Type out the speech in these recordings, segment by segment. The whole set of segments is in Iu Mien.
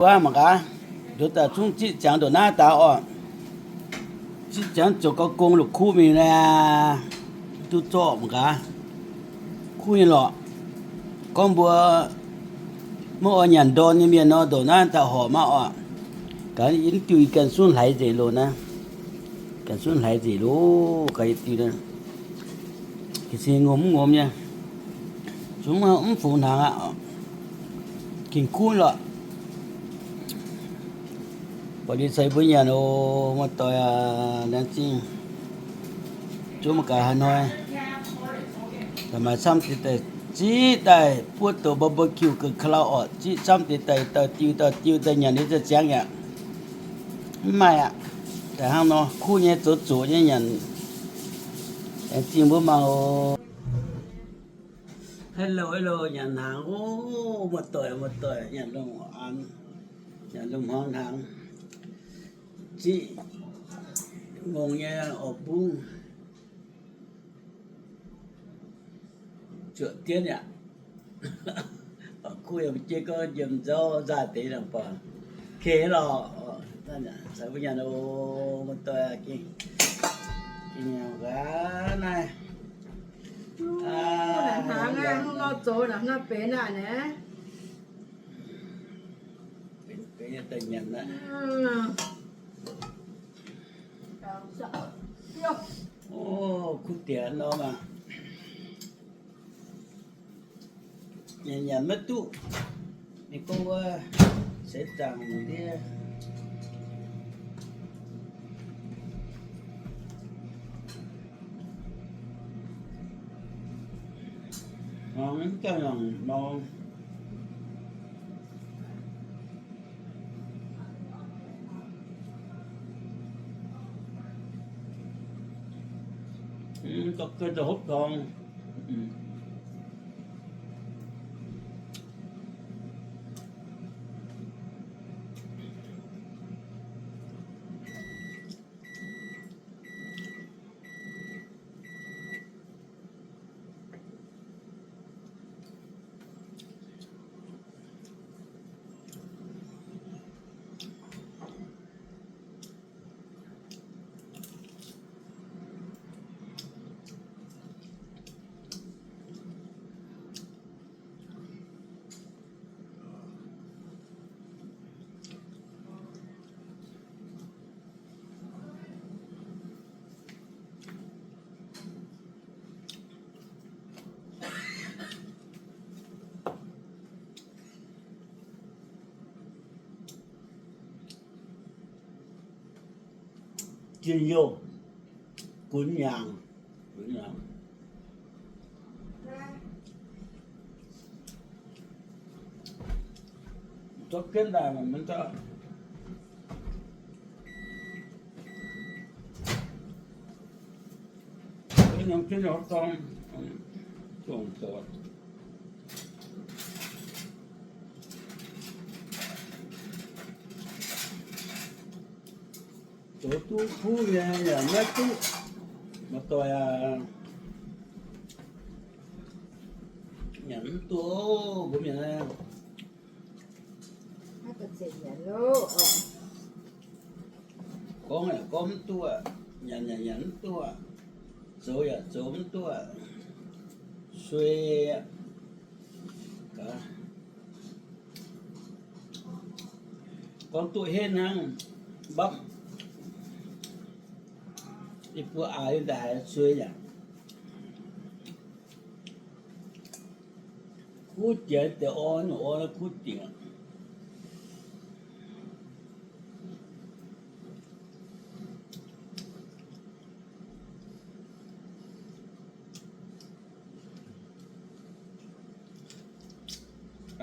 Wuov mangc gaax, nduov daaih zungv ziqv ziangx ndongc naaiv daaih oc. Ziqv ziangx zoux gauh gong longc kuv mingh naaic, duqv zorqv mangc gaax. Kuv nyei lorqc. Gorngv mbuo maiv oix nyanc ndorn nyei mienh nor, ndongc naaiv daaih horpc maiv oc. Gaax yie mv diuh, yie ganh sunv hlaax nzengc loz naaiv. Ganh sunv hlaax nzengc loz, gaax yie diuh naaiv. Ga'sie ngomz mv ngomz nyei. Zungv mv fungx hnaangx aqv. Gengh kuv lorqc. Buatc liuz caux mbuo nyanc oc, muoz-doic aac, laengz zingh. Zungv maiv gaax haaix hnoi, maaih camv deix daaih ziqv daaih buov douz barbecue ga'klau orqc, ziqv camv deix daaih dauh diuh dauh diuh daaih nyanc liuz ziangx yaac mv maaih aqv. Daaih hnangv nor kuv nyei zoux zuqc nyei nyanc. Laengz zingh mbuo mangc oc. Hello, hello, nyanc hnaangx oc, muoz-doic, muoz-doic, nyanc lungh an, nyanc lungh hmuangx hnaangx. Ziqv ngongh nyei orv bung, zuoqc dienv yaac, kuv yaac jiex gorngv njiemc nzauv nzaaih deix nangc baac, kei lorqc. Caux mbuo nyanc oc, muoz-doic, gengh nyanc gaax naaiv. Hnaangx hnangv nor zoux, hnangv nor benx aqv naaiv. Benx daaih nyanc aqv. Kuv diex norm aqv. Nyanc nyanc maiv duqv. Ninh gorngv wuov seix zaangc ndiev. Hmuangx gauh nyanc nor. Gauh ganh daaih hopv torngx. Jienh youh, gunv hnyangx, gunv hnyangx. Zorqv jienv daaih mv zorqv. Norm jienv norm dorng, dongh zoux. Zoux duqv kuv nyei yaac maiv duqv. Muoz-doic aac, nyanc mv duqv oc, mbuo mienh. Gorngv yaac gorngv mv duqv, nyanc yaac nyanc mv duqv, zoux yaac zoux mv duqv, suei. Gorngv duqv henv hnangv, mbapv, ih buo aax nyei daaih haiz suei yaac. Kuv diex deix orv, orv kuv diex.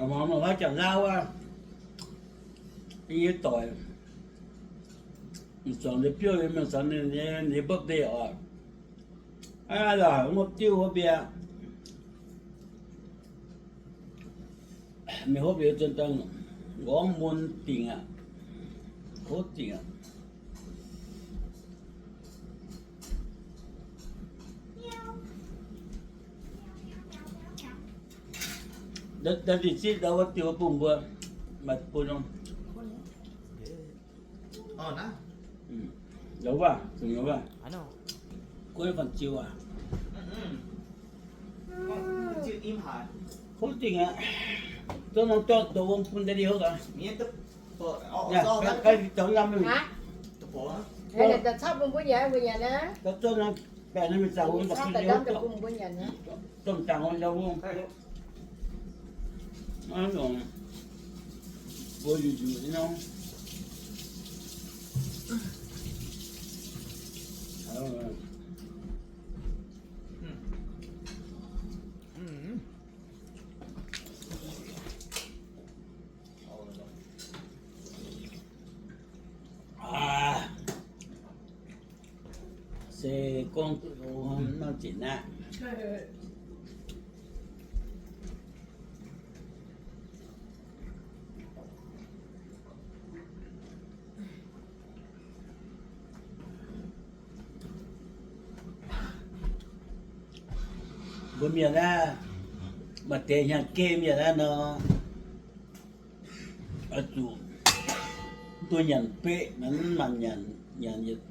Mangc mangc haaix jangx nqaauv wuov, yie nyei doic, zuangx ninh biouv nyei mienh caux ninh nyei, ninh nyei birthday oc. Aav, la'haic wuov diuv wuov mbiauz. Mingh hopv liuz zunc daaih nqorngv mun dingc aqv. Kouv dingc aqv. Daaih dingc zipv ndau wuov diuh bung mbuo maaih bun nor. Lov waac, lov waac. Guov fanh ziu aac. Kuv dingh aqv. Zorqv norm dorngx doqc wuom bun daaih liuz gaax. Zorqv norm baeqc naaiv mingh zaangc wuom, domh zaangc wuom, wuom. Naaiv longc mbuo yuqc yuqc nyei nor. Se gorngv duqv nangv zinc aqv. Mbuo mienh naaiv, maaih deix hnyangx-jeiv mienh naaiv nor, oix zuqc duqv nyanc beqv, maiv maaih nyanc, nyanc yietc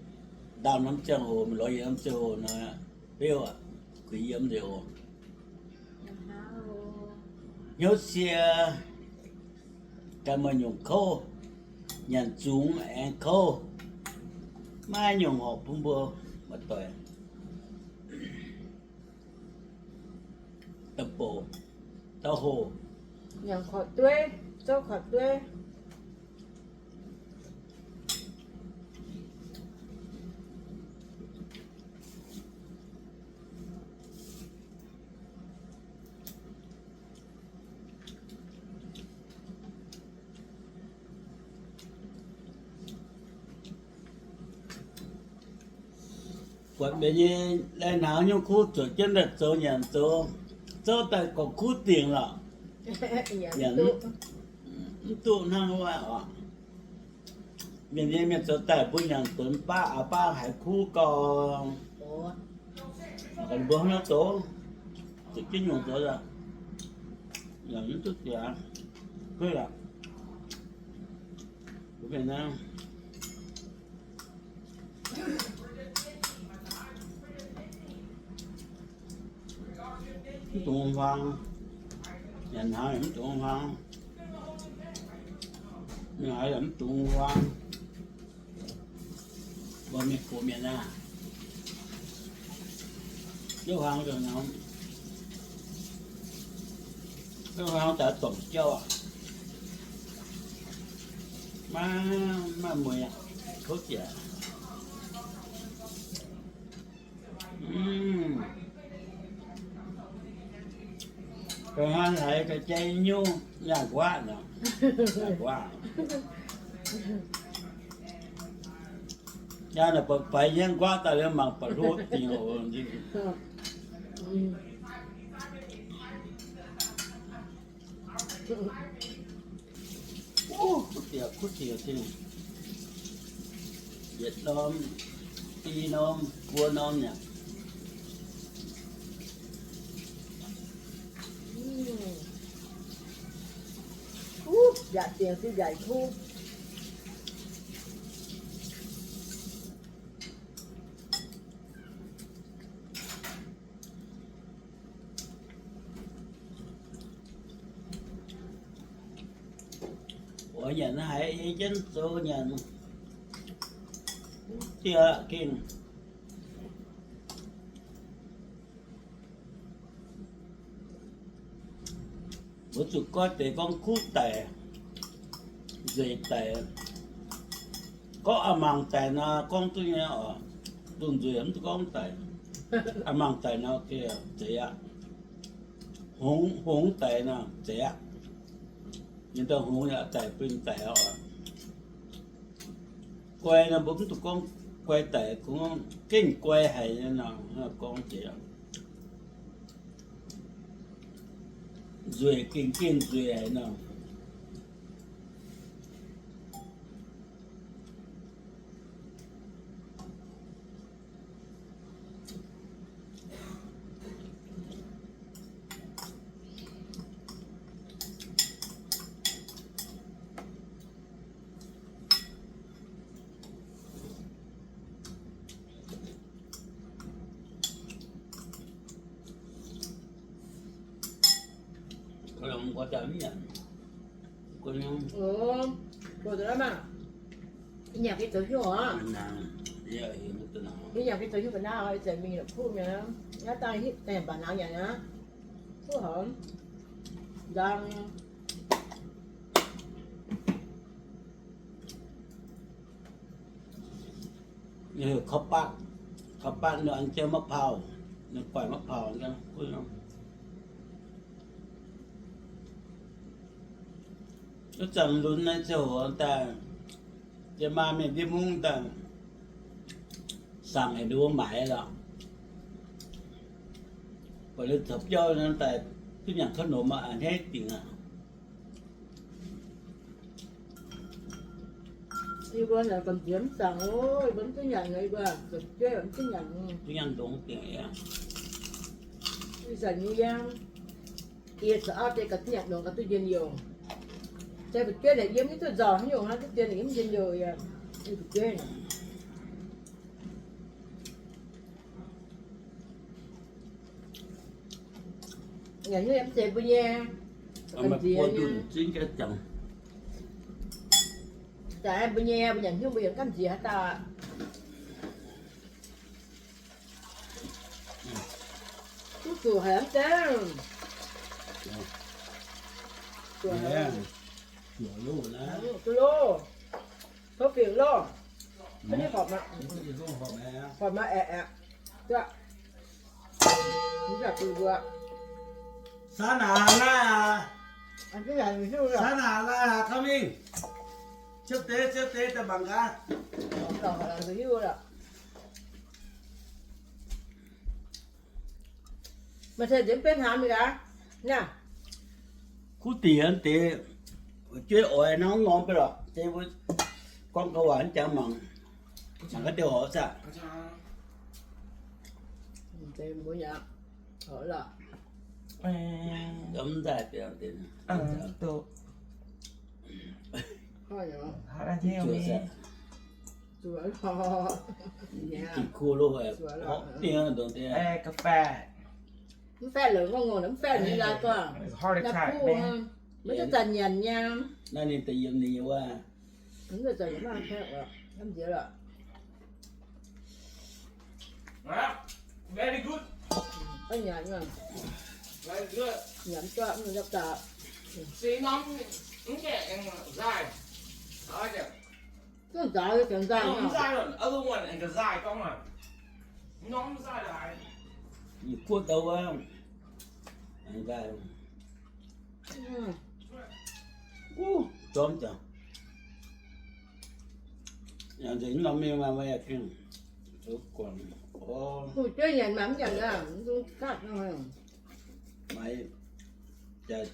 ndaamv norm ziangh hoc, lorz yietc norm ziangh hoc nor, beuv aqv, kuinx yiem nzengc oc. Hnyouv sie, ganh maaih nyungc kouv, nyanc zungx aengx kouv, maiv nyungc horpc bun mbuo muoz-doic. Da'bouc, da'hoc, nyanc korv-dueiv, zouv korv-dueiv. Buatc mienh nyei lai-hnaangx nyungc kuv zuotc jienv daaih zoux nyanc zoux, zouv daaih gorngv kuv dingc lorqc. Nyanc mv duqv hnangv wuov oc. Mienh nyei mienh zoux daaih mbuo nyanc dunx baav aqv, baav haiz kuv gau. Mbuo hnangv nor zoux, zuqc jienv nyungc zoux, nyanc mv duqv jiex. Kuv aqv. Mbuo mienh naaiv mv dungx huaang, nyanc hnaangx yaac mv dungx huaang, mingh haaix yaac mv dungx huaang. Mbuo mienh gox mienh aah, yietv huaang, yietv huaang daaih domh jauv aqv. Maiv, maiv mueiz aqv, kouv jiex. Hnangv haaix ga'jang nyungc nyaah nquaqv nor, nyaah nquaqv. Nyaah naaic faix nyei nquaqv daaih liuz mangc ba'hlo dingc oc. Kuv diex, kuv diex dingc. Yietc norm, i norm, buo norm nyei. Kuv yaac dingc duqv njaaic kuv. Oix nyanc haiz ei jienv zoux nyanc. Dieh gengh. Mbuo zuqc goiv deix gorngv kuv daic, nzueic daic. Gorngv a'mangc daic nor gorngv duqv nyei oc. Duqv nzueic mv duqv gorngv daic. A'mangc daic nor zeiz aqv. Hngongx, hngongx daic nor zeiz aqv. Ninh daaih hngongx yaac daic, bun daic oc. Guai nor mbuo mv duqv gorngv guai daic, gorngv gengh guai haic nyei nor gorngv jiex. Nzueic gengh gengh nzueic haic nor. Mbuo nyanc, mbuo nyanc ga'naaiv oc. Mbuo nyanc ga'naaiv mingh la'kuqv mi'aqv. Naaiv dangh hitv daaih mbatc nangx nyanc aqv. Kuv hormx nzang. ข้าวปั้น ninh an jienv มะพร้าว ninh guaih มะพร้าว wuov zanc lunx naaiv ziouc daaih, yie maa mienh ndiev mungv daaih, saangc haic nduov maaiz lorqc. Buatc ninh caux biauv daaih duqv nyanc ขนม a'hneiv dingc aqv. Yie mbuo naaic gamh nziex mv zaangc oc, yie mbuo mv duqv nyanc, yie mbuo gamh nziex mv duqv nyanc. Duqv nyanc ndongc dingc aqv. Ih zanc yie, yie caux auv deix ga'ndongx ga'duqv njien-youh. Se fu'jueiv naaic yiem mv duqv nzauh haaix nyungc hnangv, duqv dien naaic yiem njien-youh yaac fu'jueiv. Nyanc hnyouv yaac mv zeiz mbuo nyei, gamh nziex nyei. Daaih mbuo nyei, mbuo nyanc hnyouv mbuo yaac mv gamh nziex haaix dauh. Duqv zuqc haic mv zeiz. Zuqc haic. Duqv loh. Tov fingx loh. Horpc maiv aeqc aeqc. Saav naaic laai aac. Saav naaic laai aac, coming. Ciepv deix, ciepv deix daaih mangc gaax. Maaih cing nziex mv benx hnaangx mingh gaax. Naaiv, kuv dingc deix, fu'jueiv oix hnangv norm beiv lorqc, se mbuo gorngv gauh waac jangx mangc, mangc gaax diuh horpc zaah. Mv nzaaih biaux deix. Zuqc lorqc. Zuqc lorqc. Ga'fai. Mv faetv longc ngongh, mv faetv ninh nzaaih guangc. Maiv duqv zanc nyanc nyei. Naaiv ninh daaih yiem ninh nyei wuov. Mv duqv zanc nyanc mv faetv lorqc, hnamv nziex lorqc. Very good. Nyanc, nyanc mv duqv, mv dapv daaih. Duqv nzaaux, duqv nzaaux. Ninh guoqv dau wuov, nzaaux. Wuov, zormv jangx. Nyanc nzengc norm mingh maaih, maaih yaac gengh zuqc guangc. Orv, jueiv nyanc maaih mv nyanc aqv, mv dungx gatv nor. Maaih jaaix,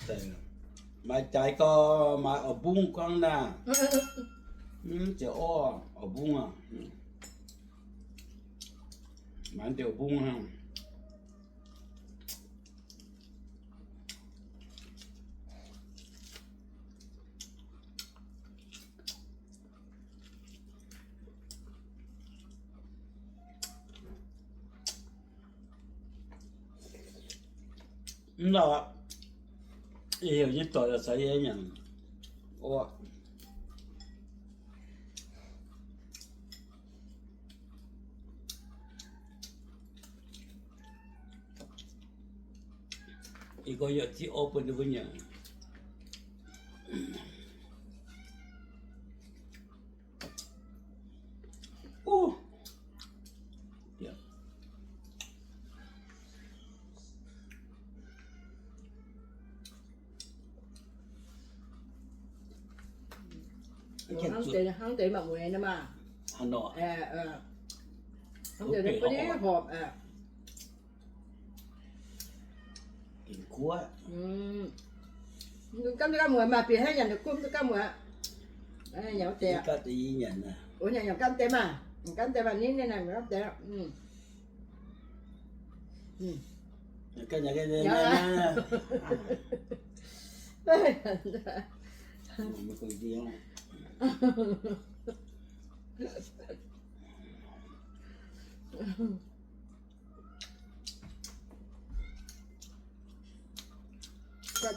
maaih jaaix gau, maaih orv mbungv gorngv naaiv. Mv zeiz orv, orv mbungv aqv. Maaih deix orv mbungv hnangv. Mv lauh aqv. Yie heuc nyei doic la'seix yie nyanc. Orv. Ih gorx yaac ziqv orv bun ninh mbuo nyanc. Hnangv deix, hnangv deix mangc mueiz nor maah. Hnangv deix naaiv horpc aqv. Gengh kuv. Mv duqv gamv deix mueiz maah, bieqc haaix nyanc deix kuv mv duqv gamv mueiz. Nyanc wuov deix. Gamv deix nyanc, nyanc gamv deix maah, gamv deix maah, ninh naaic gamv deix. Mv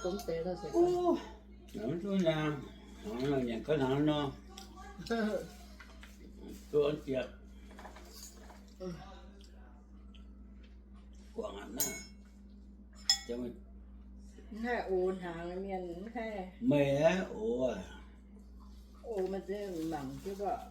duqv nyaanh, nyanc ga'naaiv nor, duqv jiex. Guangc aqv naaiv. Mv haih ox hnaangx mienh mv haih. Meih aeqv, ox aac. Ox maaih zinh mangc jienv baac.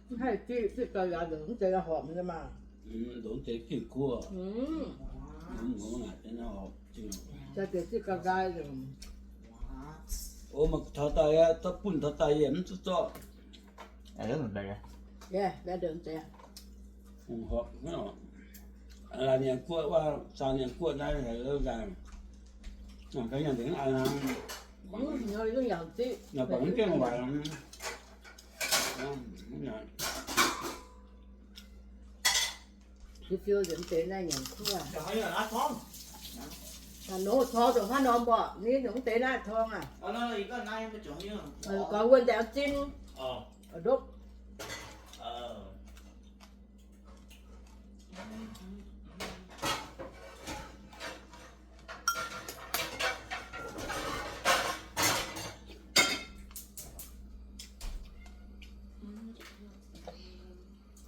Mv haih ziqv, ziqv ga'nqaai nzengc, mv zeiz horpc nyei maah. Longx deix ziqv guoqv. Jaa deix ziqv ga'nqaai nzengc. O, mangc taux daaih aqv, zorqv bunh taux daaih yie mv zuqc zorqv. Horpc, laaix nyanc guoqv wuov, zaah nyanc guoqv naaiv haiz nzaaih. Mangc gaax nyanc nzengc aqv. Mv baac mv gaengh waaic. Fiu-fiu nzengc deix naaiv nyanc kuv aac. Nongc torng dongh hnangv norm mbuoqc, ninh nongc deix naaiv torng aac. Gorx wuonh deix zinh. Ndopv.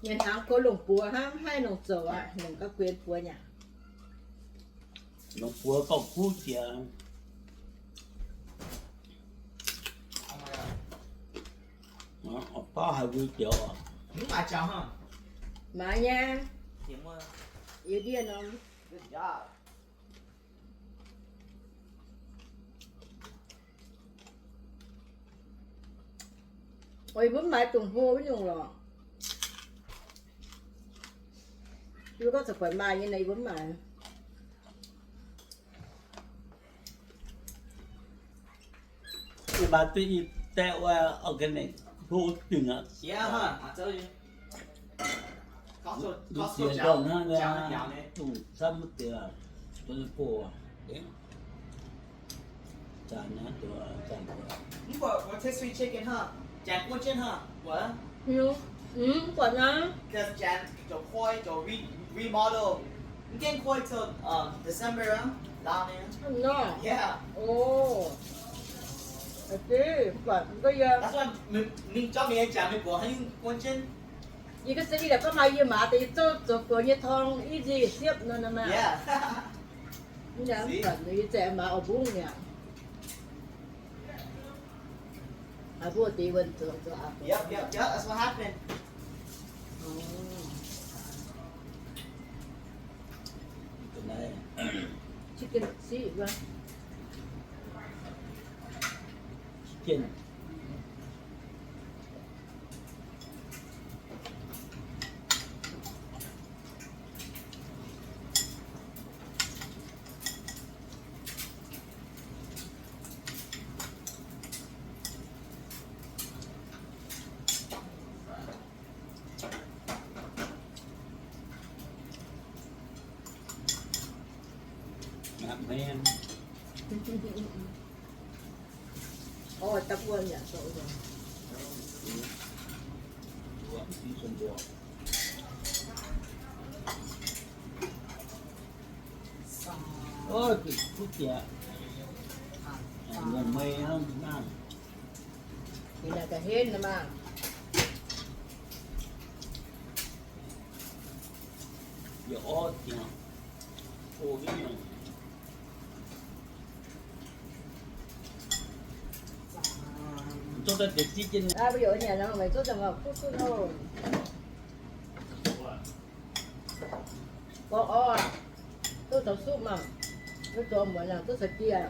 Mienh hnaangx koi longc buoz hnangv, mv haih longc zoux aqv, longc ga'guin buoz nyei. Longc buoz gauh kuv jiex. Bauv haic mbuo joux. Mv maaih jaux hnangv. Maaih nyei. Yie ndiev norm. Oix mbuo mv maaih dongh hlo wuov nyungc lorqc. Yie gorngv za'gengh maaih nyei naaic, yie mbuo mv maaih. Yie maaih duqv i daeqv wuov organic hlo dingc aqv. Costco jangx hnangv, dongh camv wuov deix, dongh go. Mv baac taste sweet chicken hnangv, janx guoqv jienv hnangv, wuov. Mv baac naaiv. Cause janx zoux koi, zoux re-, remodel. Mv gaengh koi till, um, December, laanh nyei. Yeah. Oh. I see. Mv baac mv baac yie. That's why mingh, mingh jauv mingh janx mingh buoz haaix nyungc guon jienv. Yie ga'sie yie la'gorngv maaih yie maaz deix yie zouv zoux buoz nyei torng, easy siepv nor nor maah. Yeah. Mv baac yie zaeqv maaz oix mbungv mi'aqv. Yep, yep, yep, that's what happened. Chicken, see, right? Chicken. Gorngv orv, duqv zoux suqv maah, duqv zoux muonz aqv, duqv caux dieh.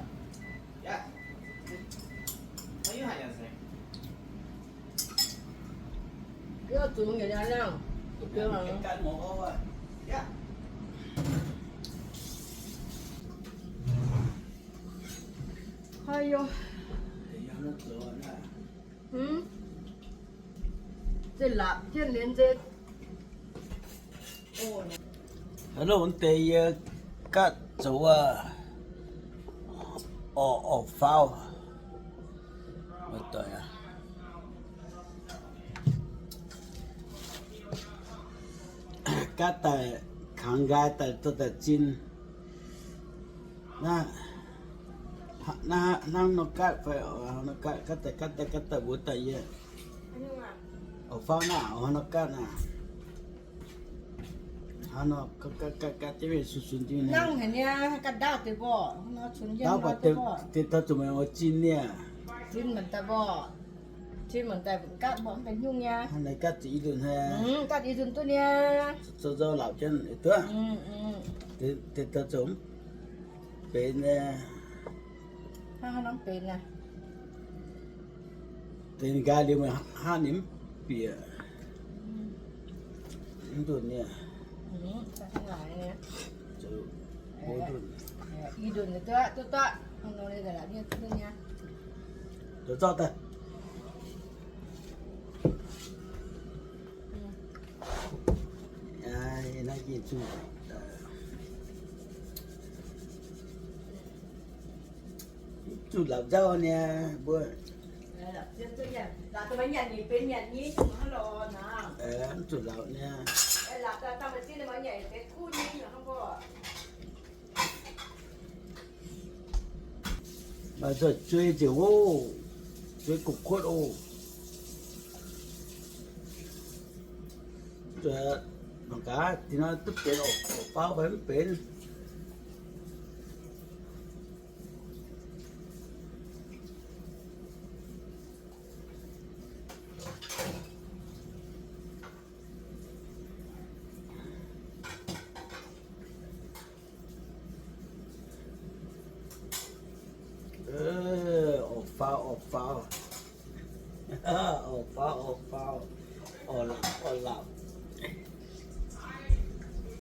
Yie zungx yietc liuz nangh. Haiyo. Hm? Zinh laapc jienv liuz nzeix. Hnangv naaiv deix yie gaatv zoux wuov orv, orv faauv. Doic aac. gaatv daaih kangx nqaai daaih, daaih zinh. Naaiv, naaiv hnangv nor gaatv fai, nor gaatv, gaatv daaih, gaatv daaih, gaatv daaih mbuox daaih yie. Orv faaux naaiv, nor gaatv naaiv. Hnangv nor gaatv, gaatv, gaatv jienv mingh, sun, sun jienv mingh. Hnangv haaix nyungc, gaatv ndaauv deix mborqv, nor cunx jienv ndaauv mborqv deix mborqv. Deix taux zuqc meih oix zinh niaa. Zinh mangc daaih mborqv. Zinh mangc daaih gaatv mborqv mv benx nyungc niaa. Hnangv naaiv gaatv zuqc i ndunh haic. Gaatv i ndunh duqv niaa. Zoux, zoux laauc jienv duqv. Deix, deix taux zuqc mv benx niaa. Hnangv nor mv benx niaa. Deix nqaai liuz meih hnangv ninh mv bieqc. Mv ndunh niaa. Zoux, i ndunh. I ndunh duqv, duqv, duqv. Zoux zorqv daaih. Naaiv yie zuqc, zuqc laauc nzauh niaa mbuo. Mv zuqc laauc niaa. Maaih nzoih zuei nzengc oc. Zuei gong-kuotv oc. Zueiz mangc gaax, dinh hnoi duqv benx orv faaux fai mv benx. Orv faaux, orv faaux. Orv faaux, orv faaux.